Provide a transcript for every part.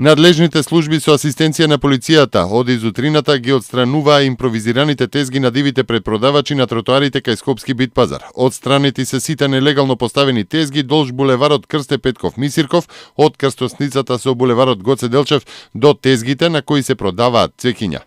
Надлежните служби со асистенција на полицијата од изутрината ги отстрануваа импровизираните тезги на дивите предпродавачи на тротоарите кај Скопски бит пазар. Отстранети се сите нелегално поставени тезги долж булеварот Крсте Петков Мисирков, од крстосницата со булеварот Гоце Делчев до тезгите на кои се продаваат цвеќиња.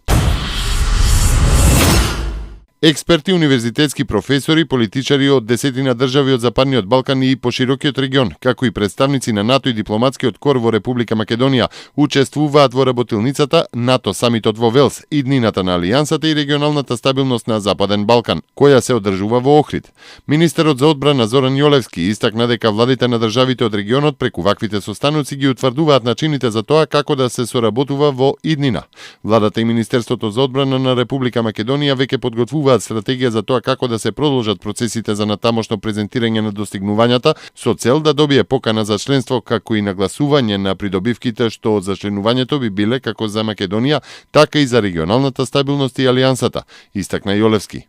Експерти, универзитетски професори, политичари од десетина држави од Западниот Балкан и поширокиот регион, како и представници на НАТО и дипломатскиот кор во Република Македонија, учествуваат во работилницата НАТО самитот во Велс, иднината на Алијансата и регионалната стабилност на Западен Балкан, која се одржува во Охрид. Министерот за одбрана Зоран Јолевски истакна дека владите на државите од регионот преку ваквите состаноци ги утврдуваат начините за тоа како да се соработува во иднина. Владата и Министерството за одбрана на Република Македонија веќе подготвуваат стратегија за тоа како да се продолжат процесите за натамошно презентирање на достигнувањата со цел да добие покана за членство, како и нагласување на придобивките што од зачленувањето би биле како за Македонија, така и за регионалната стабилност и алијансата, истакна Јолевски.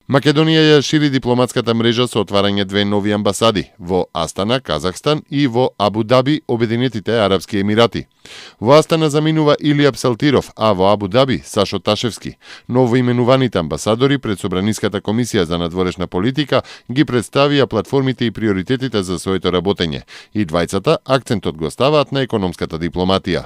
Македонија ја шири дипломатската мрежа со отварање две нови амбасади во Астана, Казахстан и во Абу Даби, Обединетите арапски емирати. Во Астана заминува Илија Псалтиров, а во Абу Даби Сашо Ташевски. Новоименуваните амбасадори пред Собраниската комисија за надворешна политика ги представија платформите и приоритетите за своето работење. И двајцата акцентот го ставаат на економската дипломатија.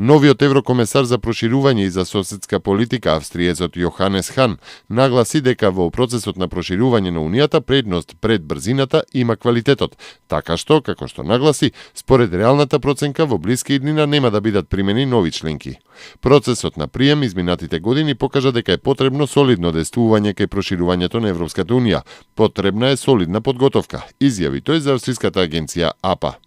Новиот еврокомесар за проширување и за соседска политика, австриецот Јоханес Хан, нагласи дека во процесот на проширување на Унијата предност пред брзината има квалитетот, така што, како што нагласи, според реалната проценка во блиска иднина нема да бидат примени нови членки. Процесот на прием изминатите години покажа дека е потребно солидно действување кај проширувањето на Европската Унија. Потребна е солидна подготовка, изјави тој за австриската агенција АПА.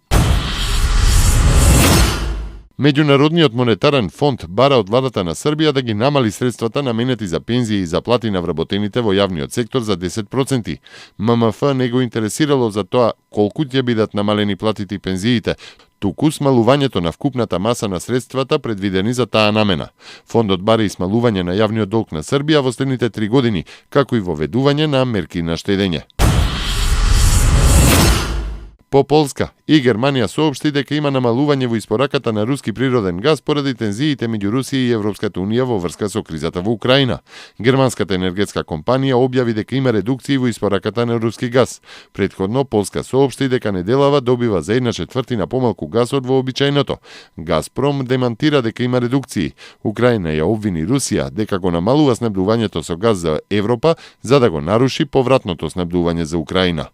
Меѓународниот монетарен фонд бара од владата на Србија да ги намали средствата наменети за пензии и заплати на вработените во јавниот сектор за 10%. ММФ не го интересирало за тоа колку ќе бидат намалени платите и пензиите, туку смалувањето на вкупната маса на средствата предвидени за таа намена. Фондот бара и смалување на јавниот долг на Србија во следните 3 години, како и воведување на мерки на штедење. По Полска и Германија соопшти дека има намалување во испораката на руски природен газ поради тензиите меѓу Русија и Европската Унија во врска со кризата во Украина. Германската енергетска компанија објави дека има редукции во испораката на руски газ. Претходно Полска соопшти дека неделава добива за 1/4 помалку газ од вообичаеното. Газпром демантира дека има редукции. Украина ја обвини Русија дека го намалува снабдувањето со газ за Европа за да го наруши повратното снабдување за Украина.